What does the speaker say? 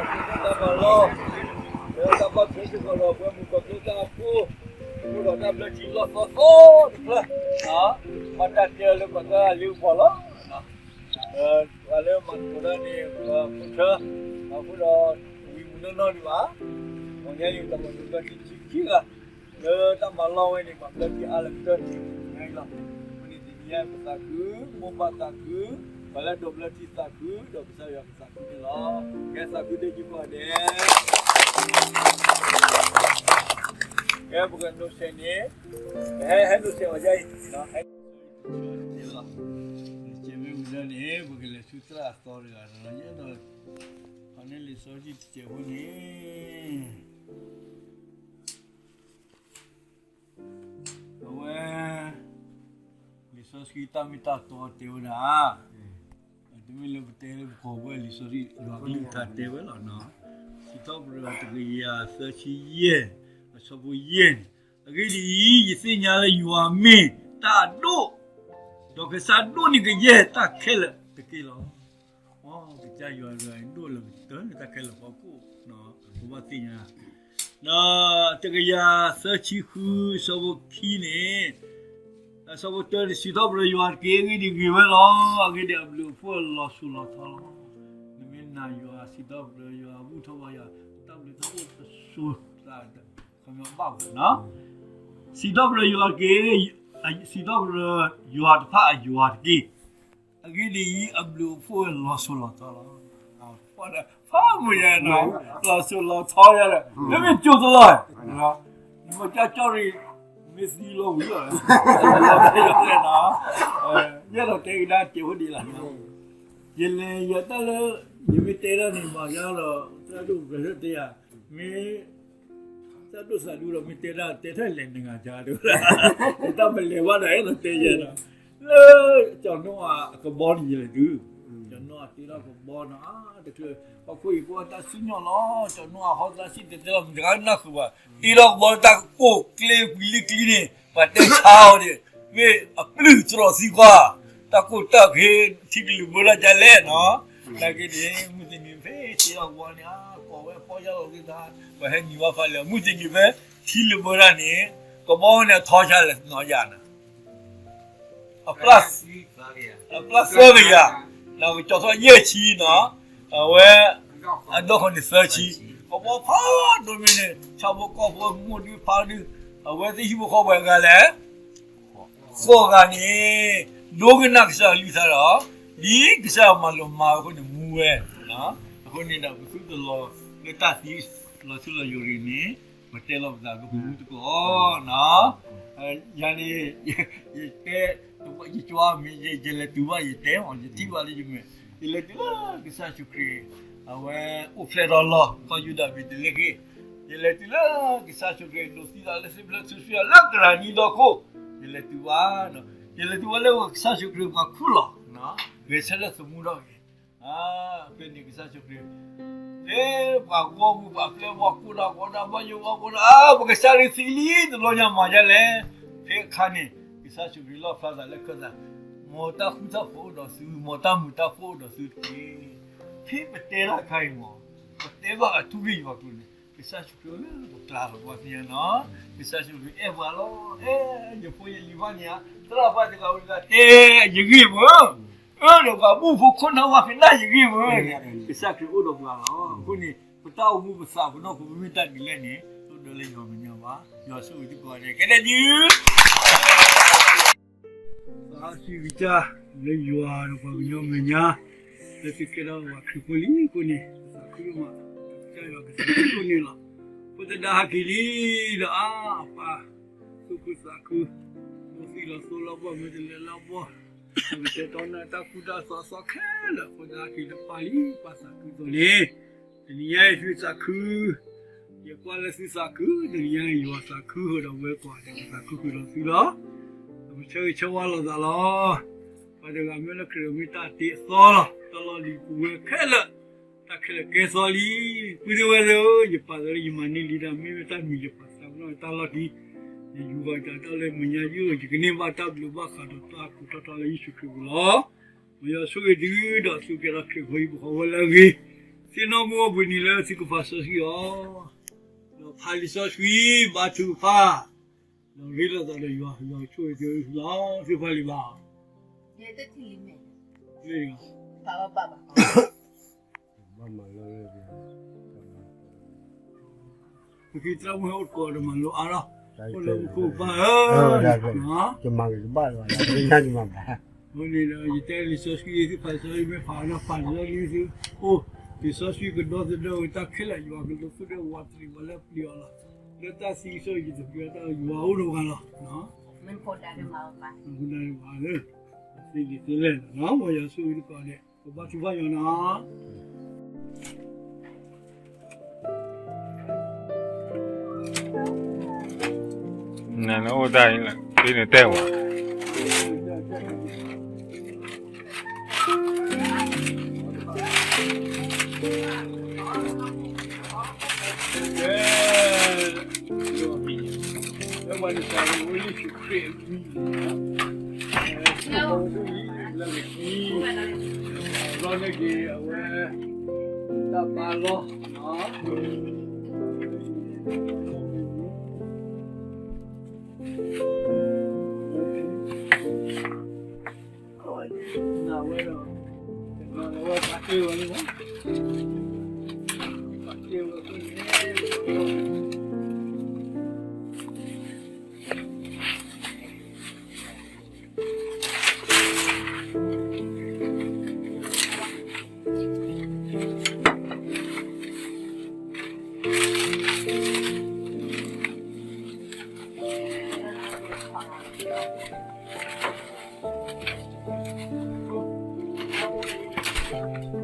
တၢ်မၤလီၢ်, လၢတၢ်ဘၣ်ထွဲစ့ၢ်ကီးဒီးပှၤမုၢ်ကီၢ်ကျိတၢ်အဃိ, အိၣ်ဒီးတၢ်ဘျၢထံလီၢ်သီသီတဖျၢၣ်, မၤတၢ်တဲလၢပှၤတၢ်လၢပှၤလီၤ. ပှၤလၢမၤသကိးတၢ်န့ၣ် ပှၤဖိထၢ, အဃိဒီး ဝံၤမုၢ်နီၢ်နီၢ်ဒံးဘၣ်, ပှၤညါလံၤတၢ်မၤလိဘျၢထံခံဂၤ, လၢတၢ်မၤလီၢ်ဝဲန့ၣ် ပှၤဘျၢထံအါလၢကတၢၢ်န့ၣ် ပှၤညါလံၤလီၤ. အဃိန့ၣ်တနံၤညါပသးခု, မိၢ်ပၢ်သးခု, ပှၤလၢဒိးဘျၢထံသးခု, ဒီးကစၢ်ယွၤကသးခုန့ၣ်လီၤ. ကဲသးခုတၢ်ကံကိးဂၤဒဲး, ကဲပကနိးဆဲးန့ၣ်, ပဟဲဟဲနိးဆဲးဝဲဒ်အံၤ, ဟဲ, ကဲမ့ၢ်ဝံၤဒီးန့ၣ် ပကလဲၤဆူသရၣ်အသီတဂၤဒီး ယအဲၣ်ဒိး, အန့ၣ်လံာ်စီဆှံတစဲးဖိန့ၣ် အဝဲ, လံာ်စီဆှံတၢ်မ့ၢ်တၢ်တီတဲဝဲဒၣ်, တမ့ၢ်လၢပတဲလၢပကိာ်ဝဲလံာ်စီဆှံ ယွၤကလုၢ်ကထါတဲဝဲလီၤ. စံးထီၣ်ပတြၢၤတကယၤသၢဆံယဲၢ်, အဆၢဖိယဲၢ်န့ၣ်, အဂ့ၢ်ဒ်အံၤ, ယသ့ၣ်ညါလၢယွၤမ့ၢ်တၢ်အဒိၣ်, ဒီးကစၢ်ဒိၣ်န့ၢ်ကယဲၢ်တၢ်ခဲလၢာ်တက့ၢ်လီၤ. ကစၢ်ယွၤဒိၣ်လၢကတၢၢ်န့ၢ်တၢ်ခဲလၢာ်အဖီခိၣ်, ပဘၣ်သ့ၣ်ညါ ဒီးတကယၤသၢဆံဃု အဆၢဖိခံန့ၣ်, အဆၢဖိတၢန့ၣ် စံးထီၣ်ပတြၢၤယွၤတက့ၢ်. အဂ့ၢ်ဒ်အံၤဂ့ၤဝဲလီၤ. အဂ့ၢ်ဒ်အံၤ အဘျုးအဖှိၣ်လီၤစိၤလီၤထီလီၤ. နမ့ၢ်နာ်ယွၤ စံးထီၣ်ပတြၢၤယွၤ ဘူၣ်ထီၣ်ဘါယွၤ, တၢ်ဘျုးတၢ်ဖှိၣ်တစိၤသး ခီပညီဘၣ်ဝဲ, စံးထီၣ်ပတြၢၤယွၤတက့ၢ်. စံးထီၣ်ပတြၢၤယွၤတဖၣ်အယွၤတက့ၢ်. အဂ့ၢ်ဒ်အံၤ အဘျုးအဖှိၣ်လီၤစိၤလီၤထီလီၤ. ဖးမုာ်ယဲ, လီၤစိၤလီၤထီယဲ, မ့မ့ၢ်ကၠိတလီၢ်, မ့ၢ်ကၠီကၠီရံၣ်, မ့ၢ်သံလီၤဝံၤလီၤ, ယအဲၣ်ဒိးတဲကဒါတဲဖိဒံးလီၤ. ယလဲၤယတၢ်လၢ ယမ့ၢ်တဲဒၣ်န့ၣ် ဘၣ်ယၤဒီး တၢ်ဒိၣ်ကရၢတဲယၤ, မ့ၢ် တၢ်ဒိၣ်သးဒူဒီး မ့ၢ်တဲဒၣ်တဲထဲလဲၣ်နဂၤကါဒိၣ်, တၢ်မလဲၤဘၣ်ဒီး အဲၣ်ဒိးတဲယဲဒီး, လၢ ကၠီၤနိအၤအကဘီန့ၣ် ယလဲၤတုၤ, ကၠီၤနိအၤတ့ထီၣ်ကဘီနီၤ, တချုး ဟီၣ်ခိၣ်အံၤ ပှၤတၢ်စံၣ်ညီၣ်လီၤ, ကၠီၤနိအၤဟီၣ်သးစံၣ်တဲၤတဲလီၤ မတၤတဂၤနၢ်ဃုာ်ဘၣ်, တ့ထီၣ်ကဘီတၢ်ကိၢ်ကျ့ပှံၤလံကျံန့ၣ် ပှၤတဲဆါအီၤန့ၣ်, မ့ၢ်အပျုၢ်တြီၤသံကွၢ်, တၢ်ကိၢ်တၢ်ဂ့ၤ ထံကလုာ်ဘၢတၢ်ဒ်လဲၣ်နီၤ, နာ်က့န့ၣ် မုၢ်တနံၤဖဲတ့ထီၣ်ကဘီန့ၣ် ကိးဝဲဖီယၢ်လီၤက့ၤသး, ပှၤဟဲနံၤဘၣ်ဖးလဲၣ်, မုၢ်တနံၤဖဲ ထံလုာ်ဘၢတၢ်န့ၣ် ကဘီန့ၣ်အထီဆါလဲၣ်နီၤယၤန့ၣ် အပျၢ်သၢကယၤ, ကၠီၤထီၣ်ယဲၢ်ဆံနီၤ, အဝဲ အဒီခီန့ၣ်သၢဆံ, ကဘီဖးဒိၣ်မ့ၢ်န့ၣ် ဆၣ်ဖိကီၢ်ဖိမိၢ်ဒုဖါဒု, အဝဲသ့ၣ်ဟံၣ်ဖိဃီဖိပှဲၤဂၤလဲၣ်, ဃိးဂၤန့ၣ် ဒိကနၣ်ကစၢ်အကလုၢ်ကထါဒီး ဒ်ကစၢ်မၤလိာ်မၤအဃိန့ၣ်မူဝဲ, အဃိန့ၣ်ဒီး ပသုတလီၤလၢတၢ်သံလီၤထူလီၤယိာ်ရံၣ်န့ၣ် ပတဲလီၤပသးလၢပမူသကိး, ယၤန့ၣ် ယတဲ, ယကွၢ်မ့ၢ် ယလဲၤတုၤဘၣ်ယတဲမး ယထံၣ်ဘၣ်လၢယမဲာ်, ယလဲၤတုၤလၢကစၢ်ယ့ၣ်ၡူးခရံာ် အဝဲအိၣ်ဖျဲၣ်ထီၣ်လီၢ် ကီၢ်ယူဒၤဘ့းသလ့ဟ့ၣ်, ယလဲၤတုၤလၢကစၢ်ယ့ၣ်ၡူးခရံာ် ဒိးသံသးလၢစံးဘျုးစံးဖှိၣ်လၢကရၢနံဒီခိၣ်, ယလဲၤတုၤဘၣ်, ယလဲၤတုၤဘၣ်လၢကစၢ်ယ့ၣ်ၡူးခရံာ်ပှၤခူၣ်လီၤ, ဂဲၤဆၢထၢၣ်သမူထီၣ်က့ၤ ဖဲန့ၣ်ကစၢ်ယ့ၣ်ၡူးခရံာ်, ဖဲပှၤဂီၢ်မုၢ်ပှၤပျဲၢ်ပှၤကိးဒၣ်ကိးဒၣ် ဘၣ်ယိၣ်ဘၣ်ကိးဒၣ် ပကစၢ်ဒုးသံလံ တဘျီညါမၤဒ်လဲၣ်, ဖဲအခါန့ၣ် ကစၢ်ယ့ၣ်ၡူးခရံာ်လီၣ်ဖျါသးလၢခၢၣ်သး, မ်တၢ်ဃူတၢ်ဖိးအိၣ်ဒီးသု, မ်တၢ်မုာ်တၢ်ဖိးအိၣ်ဒီးသုတက့ၢ်. ဖဲပတဲတၢ်အခါအံၤမး, ပတဲဘၣ်အထူအယွၤအကျိၤန့ၣ် ကစၢ်ယ့ၣ်ၡူးခရံာ်အိၣ်လၢပကျါလီၤ ပှၤသ့ၣ်ညါနီၤ, ကစၢ်ယ့ၣ်ၡူးခရံာ်အဲၣ်ပှၤလီၤ, အဲၣ်ယဖိယလံၤဘၣ်န့ၣ်ဧါ, သရၣ်ပှၢ်တဂၤဝံၤတဂၤတဲ ယဂ့ၢ်မုၢ် အၢ ဒီးပှၤဘူၣ်ဖိခိၣ်နၢ်ဝါကနၣ်ယဂ့ၢ်မုၢ်န့ၣ် ကစၢ်ခရံာ်အိၣ်ဒီးပှၤလီၤ. အဃိန့ၣ် ပတၢ်အိၣ်မူပသးပနီၣ် ပမ့ၢ်တၢ်ဒ်လဲၣ်န့ၣ် အိၣ်ဒီးလၢယွၤမဲာ်ညါဘၣ်. ယွၤဆိၣ်ဂ့ၤသုကိးဂၤဒဲး ကဲဒဲးဒုး သးစံးကစၢ်လၢယွၤဒီးပှၤကညီမဲာ်ညါ လၢသုကဲထီၣ်ပှၤခရံာ်ဖိလံအဃိန့ၣ် ပသးခုဒိၣ်မး, ကစၢ်ယွၤကစၢ်ဒိၣ်န့ၣ်လီၤ. ဖိသဒါဟးက့ၤလံဒီး အါ အပၢ် သူၣ်ခုသးခု, မ့ၢ်သံလီၤသိလီၤဘီၣ် မ့ၢ်တလဲၤလီၤဘီၣ်, ပကတဲတီနၢ်တၢ်ကူၣ်တၢ်သိးအသီခဲလၢာ် ဖိသဒါဟးက့ၤလၢပၢ်လံ ပၢ်သးခုအသိးန့ၣ် တနံၤညါအံၤသုသးခု, ယကွၢ်လၢသုသးခု, တနံၤညါအံၤယွၤသးခု ဃုာ်ဒီးဝဲကွၢ်ဒီးသးခုဃုာ်ဒီးသုလီၤ. ပဆၢဂ့ၤဆၢဝါလိာ်သးလီၤ. ပှၤတဂၤမ့ၢ်လၢခရံာ်မ့ၢ်တၢ်တ့အသီလီၤ. တၢ်လီၢ်လံၤပူၤဝဲခဲလၢာ် တၢ်ခဲလၢာ်ကဲသီလံ. ပုၢ်သ့ၣ်ဝဲၢ်သ့ၣ်ဧၢ, ယပာ်သးလၢယမၤန့ၢ်လံတၢ်မ့ၢ်ဝဲတၢ်မံၤယပာ်သးပနီၣ်တၢ်လီၢ်ခံ, ယယူၤဘၣ်ယတၢ်လၢမဲာ်ညါယုၢ် ယကန့ၢ်ဘၣ်တၢ်ဘျုးဘၣ်ဃးဒီးတၢ်အကူးထီၣ်ထီလၢယ့ၣ်ၡူးခရံာ်ပူၤလီၤ. မ်ယွၤဆိၣ်ဂ့ၤသုဒီးသုကဲထီၣ်ခရံာ်ဖိဟံၣ်ဖိဃီဖိလၢအဂ့ၤ, သ့ၣ်နီၣ်မုၢ်အိၣ်ဘှံးနံၤလၢသုကဖးစီဆှံအီၤ, ဒီးဖးလံာ်စီဆှံဘါထုကဖၣ်, ဒီးရ့လိာ်သးဒီးယွၤ, ယွၤကဆိၣ်ဂ့ၤသုလီၤ. သုဖးလံာ်ဘၣ်, မ့ၢ် ပက့ၤသရၣ်မုၣ်ဟဲအိၣ်တကိးဒီးမၤလိအါလီၤ, အိၣ်လၢမူခိၣ်ပၢ်ဧၢ, ယမၤကဘၣ်လီၤ, အဃိန့ၣ်ဒီး ယတဲလံာ်စီဆှံသုဖးလံာ်စီဆှံ မ့ၢ်ဖးနီၢ်ဖးလံာ်စီဆှံသုအိၣ်, လံာ်စီဆှံကဒီသဒၢဝဲတၢ်ခဲလၢာ်, ယွၤကဒိးသူၣ်ဒိၣ်ဝးတရံးဝဲလၢပျံၤအီၤလီၤ. လၢတၢ်သံကစီၣ်ယတပျံၤတၢ် ယွၤအိၣ်ဒီးပှၤလီၤ. မ့ၢ်ဖိဒါဒၣ်မၤဝဲ, မ့ၢ်ဖိဒါဒၣ်မၤလၢ သ့ဒ်သ့လဲၣ်နီၤ, မ်ယွၤဆိၣ်ဂ့ၤသကိးဒဲး, ပဘါထုကဖၣ်ယွၤနီၤ. နအိၣ်တၢ်အံၤလီၤ, သ့န့ၣ်တဲဝဲ လၢပှၤန့ၣ် ပှၤလၢယ့ၣ်ၡူးခရံာ်အမံၤန့ၣ်, လၢကသံ, ဘျီန့ၣ်က့ၤအဝဲ တၢ်ပာ်လီၤနီၤ. နဝဲဒီး, နဝဲပာ်တ့ၢ်ဝဲလံ, ပာ်တ့ၢ်ဝဲလံ.